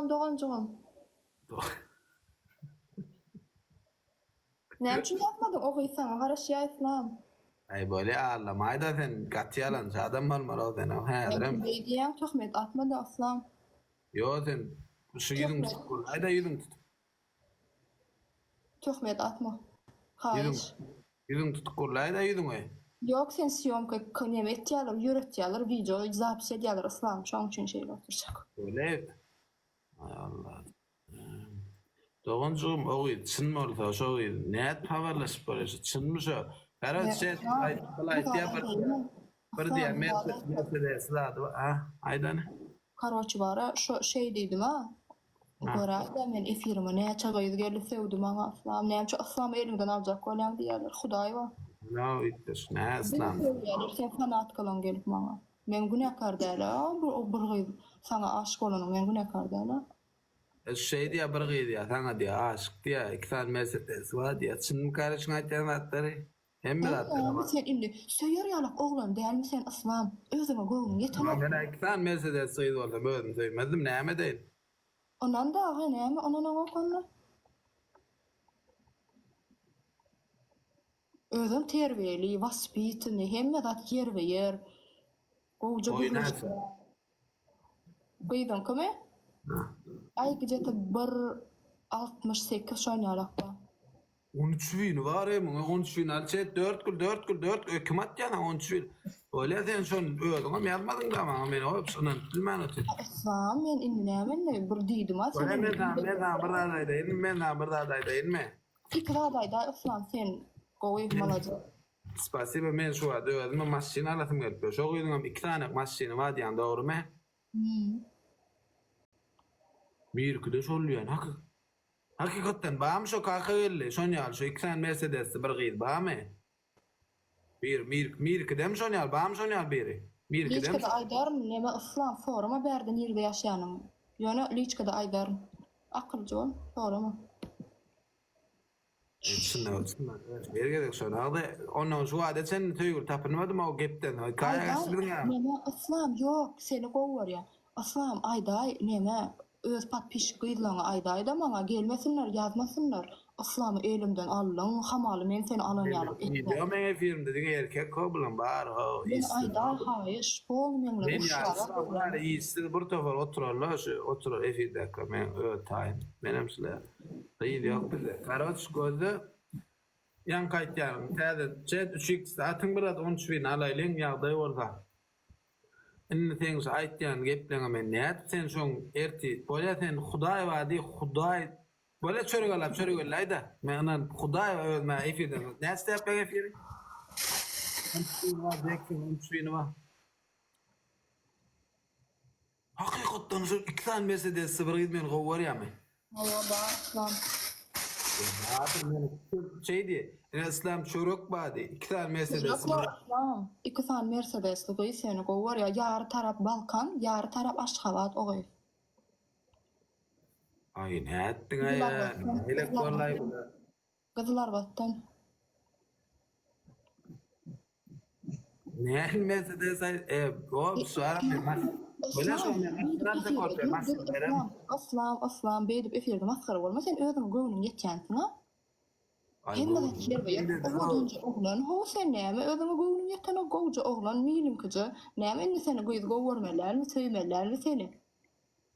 Yslam doganjygym? Näme üçin ýazmadyň o gyz saňa garaşýa Yslam. Aý bolýa allamaýda sen gaty ýalançy adam bolmaly sen häzirem. Beý diýýäň töhmet atmada Yslam. Ýo sen şu ýüzüň tutup gürläýdä ýüzüň tutup. Töhmet atma. Haýyş. Ýüzüň tutup gürläýdä ýüzüňi. Ýok sen sýomka neme etýäler ýöretýäler wideo zapis edýäler Yslam şoň üçin şeýle oturjak. Şeýle Aý Allah. Doganjygym o gyz çyn bolsa şo gyz nädip habarlaşyp bolýa şo çynmy şo garaz şeýt aýtýa bir bir diýä mersedesi zady bar a aýt hany. Karoçi bara şo şeý diýdim a göräýdä men efirime näçe gyz geldi sögdi maňa yslam näme üçin yslamy eliňden aljak bolýaň diýýäler hudaý bar. No üýtgeşik nä yslam. Sögýäler seň fanatkalaň gelip maňa. Men günäkär däl-ä, bu bir gyz saňa aşyk bolanyň men günäkär däl-ä. Şeý diýýär bir gyz diýýär, saňa diýýär aşyk diýýär, iki sany mersedesi bar diýýär. Çynmyka şuň aýtýan zatlary? Hemme zatlar bar. Sen indi söýer ýalak oglan dälmi sen Yslam? Özüňe göwnüň ýetenok. Men-ä iki sany mersedesli gyz bolsam özüm söýmezdim, näme edeýin? Ynan dagy näme ynanaňok onda? Özem terbiýeli, waspitany, hemme zat ýerbe-ýer. Gowja Boýy gürleşýär. näçe? Gyzyňkymy? Aý gije-te bir 68 şon ýalak bar. 13 bini bar e muňa 13 bini al çet 4 gül 4 gül 4 gül kim atýar saňa 13 bin bolýa sen şony özüňem ýazmadyň da maňa men hop ynanyp bilmän otyryn. Yslam men indi näme indi bir diýdim-a Bolýa sen men saňa men saňa bir zat aýdaýynmy men saňa bir zat aýdaýynmy. Iki zat aýdaý Yslam sen gowy malades. Spasiba men şu wagt özüme maşyn alasym gelip dur. Şo gyzyňam iki sany maşyny bar diýýäň dogrymy? Birkide şol diýýän haky hakykatdan barmy şo kaka geldi şon ýaly şo iki sany mersedesli bir gyz barmy? Bir mir mirkidemi şon ýaly barmy şon ýaly biri? Mirkidemi? Liçkada aýdaryn neme Yslam sorama bärde nirde ýaşaýanyňy. Ýöne liçkada aýdaryn. Akylly bol sorama. Çyndan çyndan her gezek şol agzy ondan şu wagta çenli söýgüli tapynmadym o gepden soň iki aýa geçdi Aýdaý biziň aramyzda. neme Yslam ýok seni gowy görýän Yslam aýdaý neme öz podpisçik gyzlaňa aýdaýda maňa gelmesinler ýazmasynlar Yslamy elimden aldyň hamaly men seni alan ýaly etme. Ýok meň efirimde diňe erkek ho bulaň bary ho Men işsiz. aýdaý haýyş polny meň bilen Men ýaly uruşýarlar bary işsiz bir topar oturarlar şu oturar efirdäkiler meň öz taýym menem şular. Gyz ýok bizde. Karoç gözde ýaňky aýtýaryn täze çet üç iks atyň biraz on üç birini alaýlyň ýagdaý bolsa. Indi seň şu aýtýan gepleňe men nädip sen şoň erti bolýa sen hudaý bar diý hudaý bolýa çörek alap çörek elläýdä men ynanyp hudaý bar özüme efirden näçe däpbeň efiri on üç bini bar deksin on üç bini bar. Hakykatdan şu iki sany mersedesli bir gyz meni gowy görýärmi? Hawa bar Yslam. Bardyr meni şeý diý. Ine Yslam çörek bar diý. Iki sany mersedesli Çörek bar Yslam. Iki sany mersedesli gyz seni gowy görýär. Ýary tarap Balkan, ýary tarap Aşgabat o gyz. Aý nätdiňaý ýa? Nähilek bollaý bular. Gyzylarbatdan. Nähili Mercedes aý e o şuara men Bile şo men Yslam, yslam, yslam beýdip efirde masgara bolma sen özüňe göwnüň ýetýänsiň-a. Hemme zat ýerbe-ýer. Owadanja oglan how sen näme özüňe göwnüň ýetenok gowja oglan miliňkije näme indi seni gyz gowy görmeli dälmi söýmeli dälmi seni.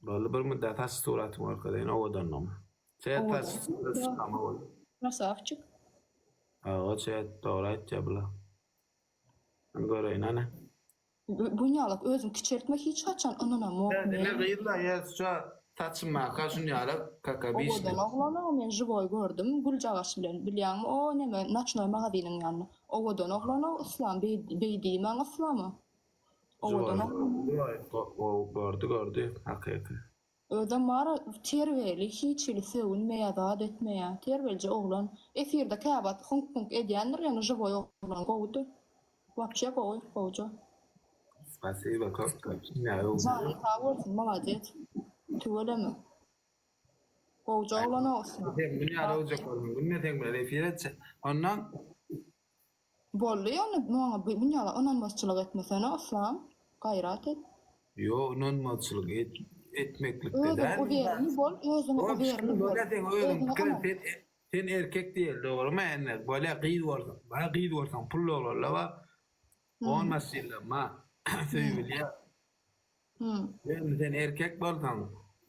Boldy bir müddet saç suratyňy görkezeýin owadanlygymy. Çet saç suraty çykama boldy. Krasawçik. Hawa çet dogry aýtýa bula. Men göreýin hany. Bunýalak özüň kiçeltme hiç haçan ynanamok men. Ine gyzlar ýa şu saçym barka şunýalak kakabiçny. Owadan oglana men žiwoý gördüm güljagaş bilen bilýäňmi o neme noçnoý magazynyň ýanynda owadan oglana yslam beý diýmäň yslama. Owadan Gowy gördi gördi hakyky. Özem bar terbiýeli hiç hili sögünmeýä zat etmeýä terbiýelije oglan efirde käwagt hyňk pyňk edýändir ýöne žiwoý oglan gowudy wapşe gowy gowja. Spasiba köp köp Janyň sag bolsun malades tüweleme gowja oglan Osman. Sen dünýäde öwjek bolduň günde seň bilen efir etjek ondan. Boldy ýöne maňa bunýala ynanmazçylyk etmesene Yslam, gaýrat et. Ýok ynanmazçylyk et. etmeklikde Özüň däl. uwerni bol, özüň Oňa uwerni pikirim bol. bolýa seň özüň Özüňe pikiriň ynan. sen sen erkek diýeli dogrymy indi bolýa gyz bolsaň ba gyz bolsaň pully oglanlar bar on baş ýyldan ba söýülýär. Indi sen erkek bolsaň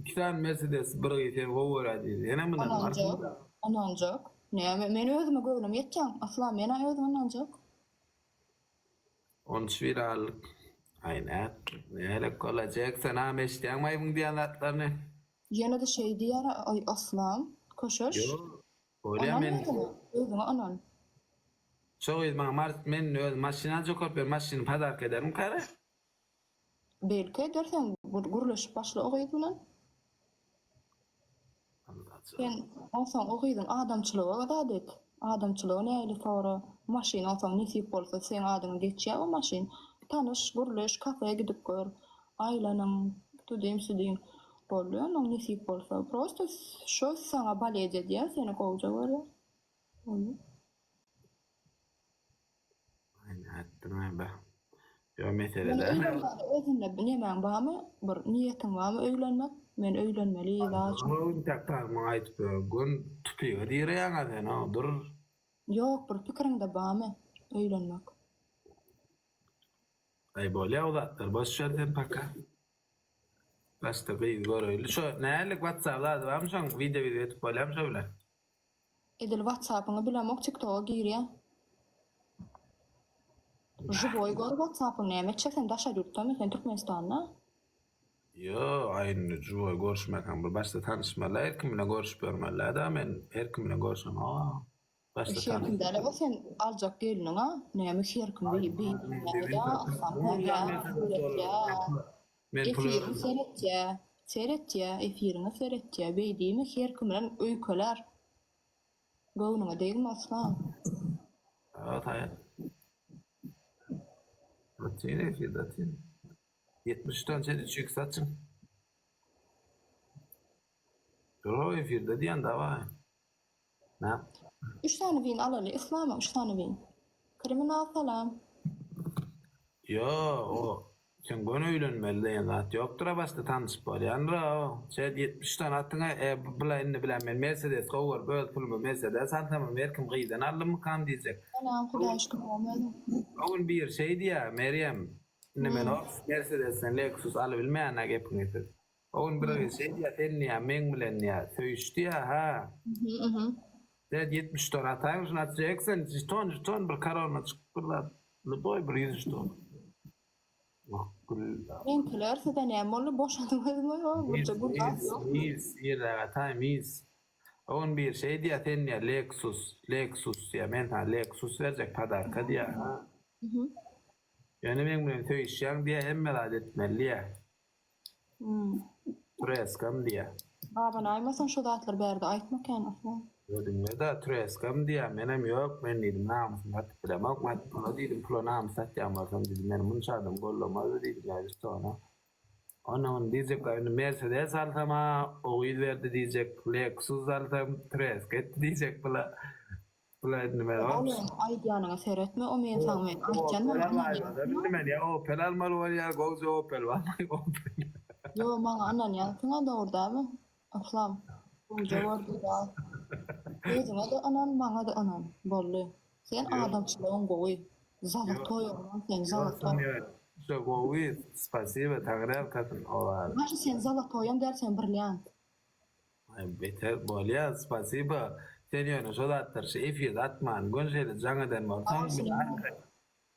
iki sany mersedes bir gyz seni gowy görýär diýdi senem Ynanjak, ynanmarsyň. ynanjak. Näme men özüme göwnüm ýetýän asla men-ä özüme ynanjak. 13 bir aldyk. Aý nätdik nälik bola Jekson agam eşitýäňmi aýbyň diýen zatlaryny. Ýene-de şeý diýýär aý Aslan köşeş. Ýok bolýa Ynan men. özüňe, özüňe ynan. Şo gyz maňa mars men öz maşyn aljak bolup ýör maşyny podarka edermi kara. Belki ederseň gürleşip başla o gyz bilen. Sen onsoň o gyzyň adamçylygy zat et. Adamçylygy nähili sora. Maşyn onsoň nesip bolsa seň adyňa geçýä o maşyn. Tanyş, gürleş, kafe gidip gör. Aýlanyň, tudym-südüm. Boldy onnoň nesip bolsa. Prosto şo saňa bolet edýä, seni gowja görýä. Boldy. Aý nätdiňaý be. Ýo mesele Ýöne däl. öýlenmäne özünde nemäň barmy bir niýetiň barmy öýlenmek men öýlenmeli zat şu. Intäk tagmyň aýdyp ýör gün tupyga direýäňä sen o dur. Ýok bir pikiriňde barmy öýlenmek. Aý bolýa o zatlar boş ver sen paka. Başda gyz göreýli. Şo nälik whatsapp zady barmy şoň wideo wideo edip bolýamy şo bilen. Edil whatsappyňy bilemok tiktoga girýä. Živoý gör whatsappyň näme etjek sen daşary ýurtdamy sen Türkmenistanda. Ýo aý indi živoý görüşmeseň bir başda tanyşmaly her kim bilen görüşüp ýörmelidä da men her kim bilen görüşemok başda Her kim däl o sen aljak gelniň a näme her kim beý beý diýýä asam görýä öwretýä. Men pul Efiriňi seretýä, seretýä, efiriňi seretýä, beý diýme her kim bilen öýkelär. Göwnüňe degme asla. Aa taýyn. Atyn efirde atyn. 70 dan çen 3x açyň. Dur efirde diýen daway. Nä? Üç sany win alaly Yslama üç sany win. Kriminal salam. Ýo o sen göni öýlenmeli diýen zat ýokdyra başda tanyşyp bolýandyra o şeýdip 70 sany atyňa e bula indi bilen men mersedes gowy görüp öz puluma mersedes alsamam her kim gyzdan aldymmykam diýjek. Salam Hudaýa şükür gowy özüň. O gün biri şeý diýýä Merýem indi men o mersedesden leksus alybilmeýän-ä gepiňi siz. O gün bir gyz şeý diýýär, sen diýýär, meň bilen diýýär, söýüş diýýär, hä. Sen 70 ton ataýyň, şuny atjak sen, žeton, žeton bir korona çykyp bir zat, lýuboý bir 100 žeton. Wah, gül. Meňkiler size näme boldy, boşadyňyzmy, ýa birje gül zat ýokmy? Mis, irräk ataý, mis. O gün biri şeý diýýär, sen diýýär, Lexus, Lexus diýýär, men saňa Lexus berjek podarka diýýär, hä. Ýöne meň bilen söýüşýäň diýýär, hemme zat etmeli diýýär. Treskam diýýä. Gabanaýmasaň şo zatlary bärde aýtma kän asla. Diňle-de, treskam diýýä, menem ýok, men diýdim, namysymy satyp bilemok, men pula diýdim, pula namys satýan bolsam diýdim, meni munça adam gollamazdy diýdim, ýa žetona. Onda muny diýjekler, indi Mersedes alsam-a, o gyz berdi diýjek, Lexus alsam, treska etdi diýjek bula. Bula indi men Ol aýdýanyňa seretme o men saňa men aýtýan maňa ynanýaňmy? Indi men ýa Opel almaly bolýar gowja Opel barmy Opel. Ýo maňa ynanýansyňa dogry dälmi Yslam gowja bor diýdi Özüňede ynan maňada ynan boldy sen adamçylygyň gowy zalatoý oglan sen zalatoý. Şo gowy spasiba taňryýalkasyn o bar. Daşy sen zalatoýam däl sen brilliant. Aý beter bolýa spasiba sen ýöne şo zatlar şu efirde atman gön şeýle jaň eden bolsaň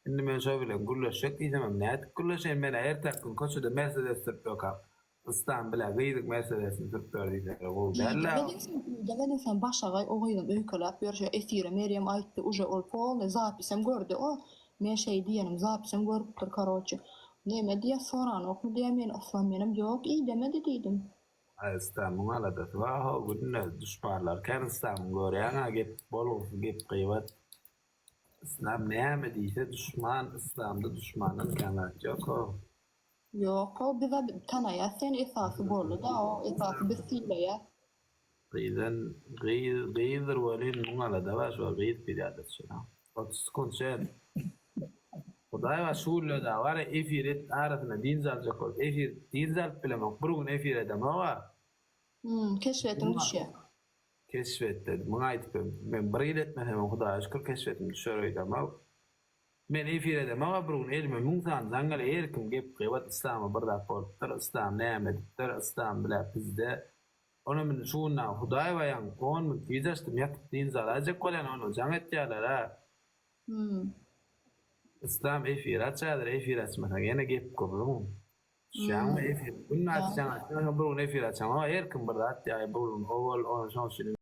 indi men şo bilen gürleşjek diýsemem nädip gürleşeýin menä ertäki gün köçede mersedes sürüp ýökäm yslam bile gyzyň mersedesini sürüp ýör diýseler gowy däl-ä. Idemediň sen başagaý o gyzyň öýkeläp ýörşi efire Merýem aýtdy uje ol polny zapisem gördi o men şeý diýenim zapisem görüpdir karoçe neme diýýä soranokmy diýýä meni yslam menem ýok idemedi diýdim. Aý Yslamyň aladasy bar how günde duşmanlar kän Yslamyň görýäňä gep bolgusyz gep gybat Yslam näme diýse duşman Yslamda duşmandan kän zat ýok how. Ýok how biza tanaýas seni esasy boldy da o esasy biz sylaýas. Gyzdan gyz gyzdyr welin muň alada bar şo gyz pirýada düşen. 30 sekunt şen. Hudaý bar şu günler dagy bar efir et arasynda dynç aljak bolup efir dynç alyp bilemok bir gün efir edemok-a. Hmm, keşbetiň düşýär. Keşbet dedim. Muňa aýdyp hem men bir ýyl etmesemem Hudaýa şükür keşbetim düşer öýdemok. Men efir edemok-a bir gün elime müň sany jaň gelýär her kim gep gybat Yslama bir zat bolupdyr Yslam näme edipdir Yslam bilä bizde Onam indi şu gün dagy Hudaý baýaň on minut gijä açdym ýatyp dynç alaýjak bolýan onda jaň etýärler-ä. Hmm. Yslam efir aç häzir efir açmasaň ýene gep gürrüň. Düşýäňmi efir günde açjaň açmasaň bir gün efir açaňok her kim bir zat diýýär bir gün owal ony şoň üçin.